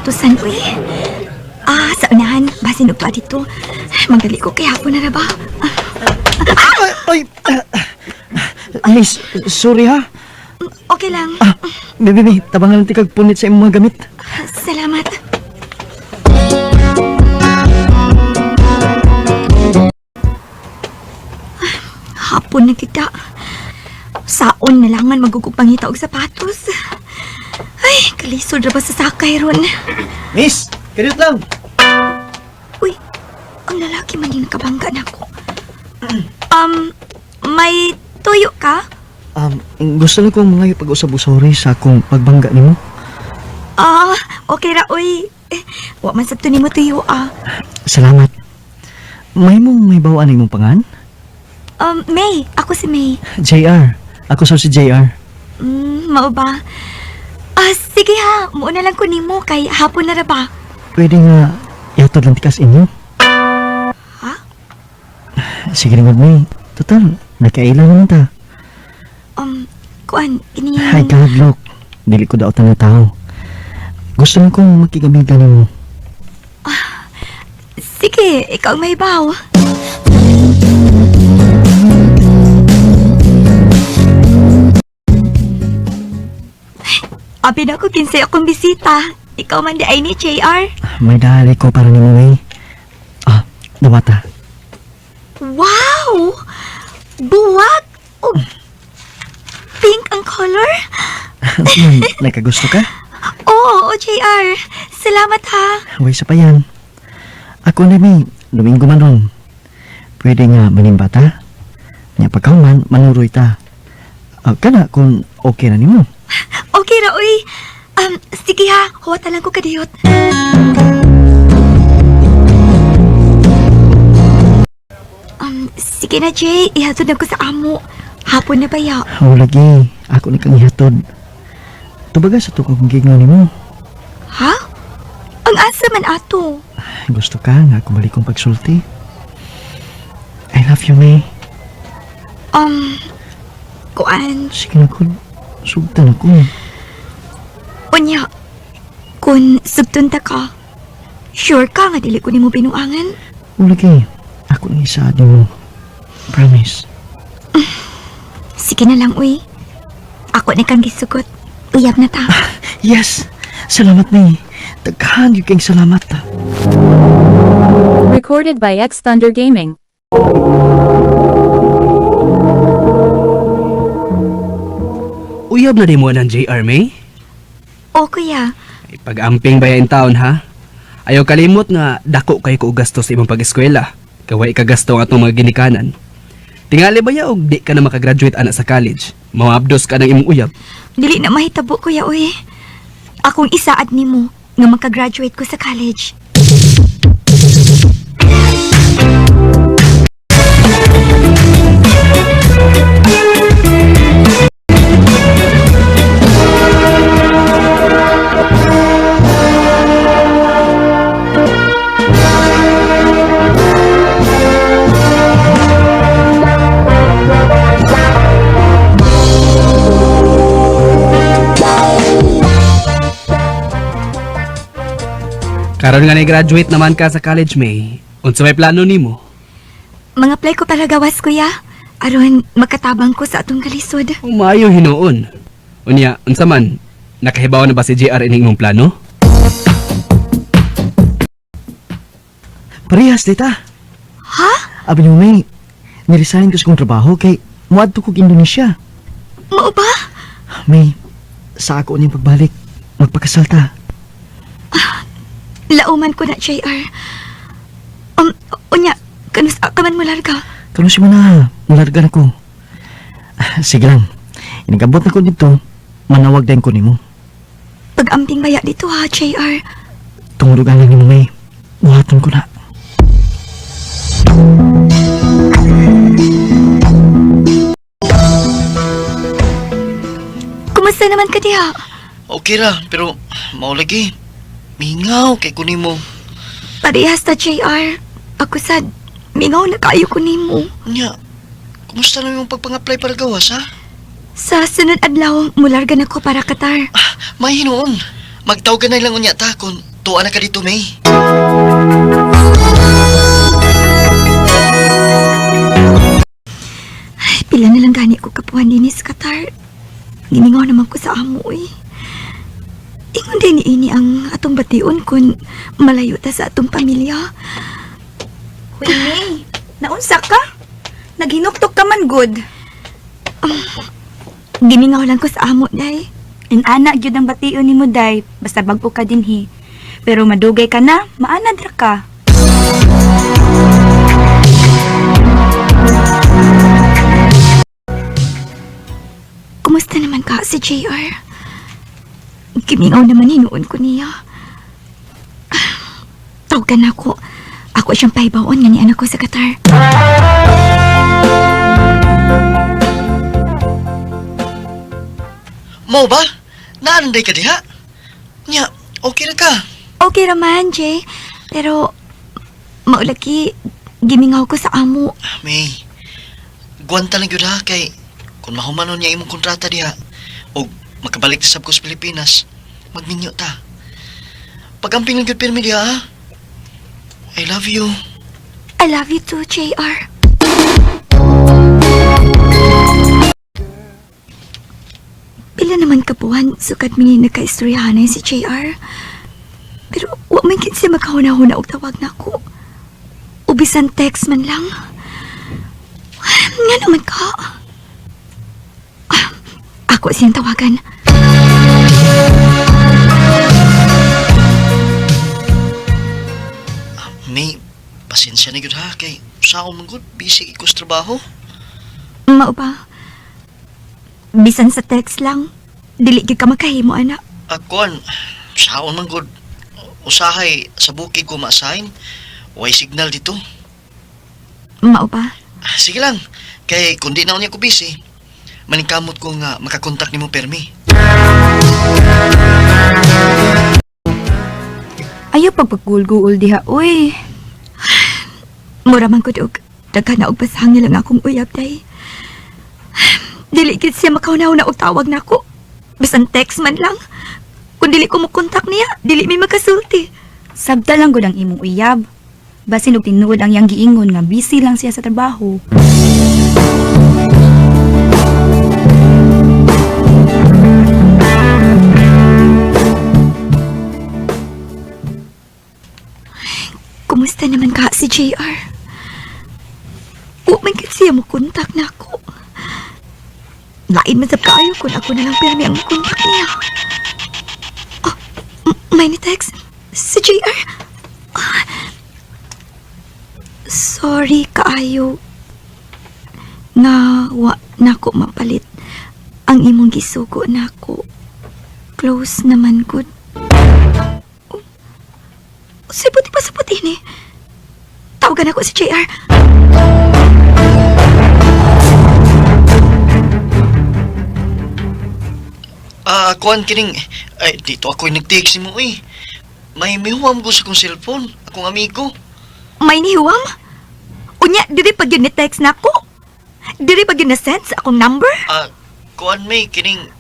sapatusan, uy. Ah, sa unahan, basin og pa dito. Magdali ko kay hapon na ra ba? Ay, ay, miss, sorry ha. Okay lang. Ah, baby, baby, tabangan lang tikag punit sa imong mga gamit. Salamat. Ah, hapon na kita. Saon na langan magugupangita og sapatos. Ay, kalisod ra ba sa sakay ron? Miss, kadiyot lang. Uy, ang lalaki man din nakabangga nako. May tuyo ka? Gusto lang kong mga pag-usab-usori sa akong pagbangga nimo. Ah, okay ra uy. Eh, wa man sabto nimo tuyo ah. Salamat. May mong may bawaan imong pangan? May, ako si May. JR. Ako sa si JR. Mao ba? Ah, sige ha. Muuna lang ko nimo kay hapon na ra ba? Pwede nga ihatod lang tikas inyo. Ha? Sige rin May. Total, nagkaila naman ta. Kuan, ini. Ay, kahadlok. Dili ko daotan na tao. Gusto lang kong makigamigan nimo. Sige, ikaw ang may baw. Abi na ko kinsay akong bisita. Ikaw man di ay ni JR. May dali ko para nimo, May. Ah, dawata. Wow! Buwag! Og pink ang color? Nagkagusto ka? Oo, JR. Salamat ha. Way sa pa yan. Ako na, May. Domingo man ron. Pwede nga manimba ta. Nya pagkauman, manuroy ta. Ah, kana kung okay na nimo. Okay ra, uy. Sige ha, huwata lang ko kadiyot. Sige na, Jay. Ihatod na ko sa amo. Hapon na ba ya? O lagi, ako na kang ihatod. Tubaga sa tukong kong giingon nimo. Ha? Ang asa man ato. Gusto ka nga ako balik kong pagsulti. I love you, May. Kuan, Sige na ko. Sugtan ako. unya. Kung sugtun ta ka, sure ka nga dili ko nimo binuangan? O lagi, ako nang isaad nimo. Promise. Sige na lang, uy. Ako na kang gisugot. Uyab na ta. Yes! Salamat, May. Daghan yun kayong salamat. Recorded by X Thunder Gaming. Uyab na di mo ng JR, May. O, kuya. Ay, pag-amping ba yan taon, ha? Ayaw kalimot nga dako kay ko og gasto sa imong pag-eskwela. Kaway kagasto ang atong mga ginikanan. Tingali ba ya og di ka na makagraduate ana sa college? Maabdos ka ng imong uyab. Dili na mahitabo, kuya, uy. Akong isaad nimo nga makagraduate ko sa college. Karon nga ni-graduate naman ka sa college, May. Unsa may plano nimo? Mga apply ko para gawas, kuya. Aron makatabang ko sa atong kalisod. Umayo hinuon. Unya, unsa man? Nakahibaw na ba si JR ining imong plano? Parehas, dita. Ha? Abi nimo, May. Niresign ko sa kong trabaho kay muadto kog Indonesia. Mao ba? May, sa ako niyang pagbalik, magpakasal ta. Lauman ko na, JR. Unya, kanus ka man mo larga. Kano si na, mularga na ko. Ah, sige lang, inagabot na ko dito, manawag din ko nimo. Pag-amping baya dito ha, JR. Tungrugan lang nimo, May. Buhaton ko na. Kumusta naman ka diha? Okay ra, pero maulagi. Mingaw kay ko nimo. Parehas ta, JR. Ako sad, mingaw na kayo ko nimo. Nya, kumusta na yung pagpang-apply para gawas, ha? Sa sunod adlaw, mularga na ko para Qatar. May hinuon. Magtawag na lang unya ta kung Tuwa na ka dito, May. Ay, pila na lang gani ko kapuhan din sa Qatar. Gimingaw naman ko sa amo eh. Ingon din ini ang atong bation kung malayo ta sa atong pamilya. Huy, May. Naunsa ka? Naghinuktok ka man good. Gimingaw lang ko sa amo, day. Inana gyud ang bation nimo, day. Basta bag-o ka dinhi. Pero madugay ka na, maanad ra ka. Kumusta naman ka si JR? Gimingaw naman hinuon ko niya. Tawagan ako. Ako siyang paibaon nga ni anak ko sa Qatar. Mo ba? Naanday ka diha? Nya, okay na ka. Okay raman, Jay. Pero, maulaki, gimingaw ko sa amo. Ah, May, guwanta lang gyud ha kay kung mahumanon niya imong kontrata diha og makabalik ta sab ko sa Pilipinas, magminyo ta. Pagamping lang gyud pirmi diha ha. I love you. I love you too, JR. Pila naman kabuhan, sukat mi nagkaistoryahanay si JR. Pero wa man gid siya makahuna-huna og tawag nako. Ubisan text man lang. Nga naman ka. Ah, ako siyang tawagan. Ah, May, pasensya na gyud ha kay sa man gud busy ko sa trabaho. Mao ba? Bisan sa text lang, dili gyud ka makahimo ana. Akon, saon man gud usahay sa bukid ko ma-assign. Way signal dito. Mao ba? Ah, sige lang, kay kung di na niya ko busy, maningkamot ko nga makakontak nimo permi. Ayaw pagpagulguol diha, uy. Mura man gud og daghan na og basang lang akong uyab day. Dili gid siya makahuna-huna og tawag nako. Bisan text man lang. Kung dili ko mokontak niya, dili mi makasulti. Sabta lang gud ang imong uyab. Basin og tinuod ang iyang giingon nga busy lang siya sa trabaho. Kumusta naman ka si JR? Wa man gid siya mokontak nako. Lain man sab kaayo kung ako na lang pirmi ang mokontak niya. Oh, may ni text si JR. Ah, sorry kaayo nga wa nako mapalit ang imong gisugo nako. Close naman gud. Sa puti pa sa puti ni. Tawagan ako si JR. Ah, kuan kining ay dito ako nag-text nimo eh. May mihuam ko sa kong cellphone, akong amigo. May nihuwam? Unya, diri pag yun ni-text na ako. Diri pag yun na-send sa akong number. Ah, kuan may kining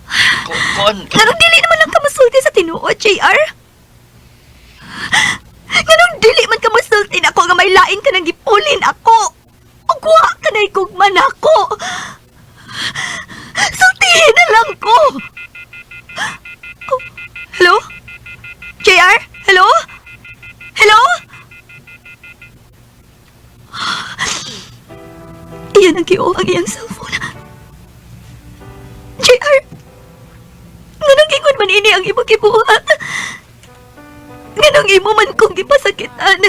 kuan Nganong dili naman lang ka masulti sa tinuod, JR? Nganong dili man ka masulti na ako nga may lain ka nang gipulin ako. Ug wa ka na igugman ako. Sultihin na lang ko. Oh, hello? JR? Hello? Hello? Iyan ang gi-off ang iyang cellphone. JR! Nganong ingon man ini ang imong gibuhat? Nganong imo man kong gipasakitan?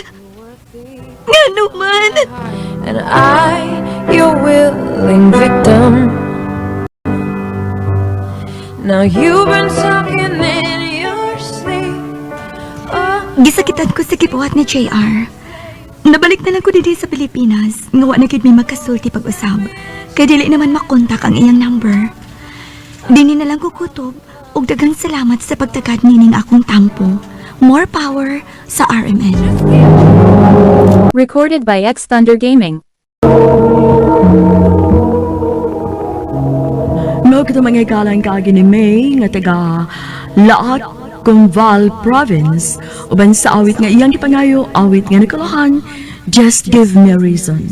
Ngano man? And I, your willing victim. Now you've been talking in your sleep. Oh. Gisakitan ko sa gibuhat ni JR. Nabalik na lang ko dito sa Pilipinas. Nga wa na gyud may magkasulti pag-usab. Kay dili naman makontak ang iyang number. Dini na lang ko kutob ug daghang salamat sa pagtagad nining akong tampo. More power sa RMN. Recorded by X Thunder Gaming. No, kita mga igalang kaagi ni May nga taga Laak, Comval Province, uban sa awit nga iyang gipangayo, awit nga nakulahan, "Just Give Me a Reason."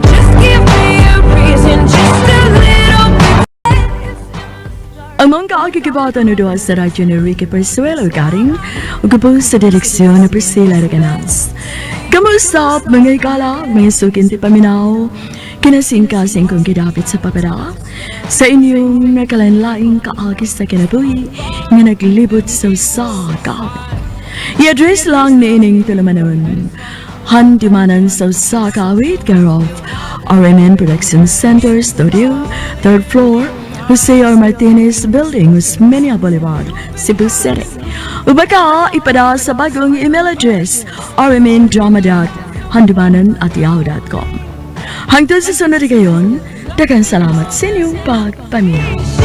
Just give me a reason, just a little bit. Ang mga kaagi gibata no duha sa radyo ni Ricky Persuelo Garing ug gubos sa direksyon ni Priscilla Reganas. Kamusta mga ikala, mga sukin ti paminaw, kinasingkasing kong gidapit sa papada, sa inyong nakalanlaing kaagi sa kinabuhi nga naglibot sa usa ka awit. I-address lang ni ining tulumanon, Handumanan sa usa ka awit, care of RMN Production Center Studio, third floor, Jose R. Martinez Building, Osmeña Boulevard, Cebu City. O baka ipada sa bagong email address, rmndrama.handumanan@yahoo.com. Hangtod sa sunod kayon, daghang salamat sa inyong pagpaminaw.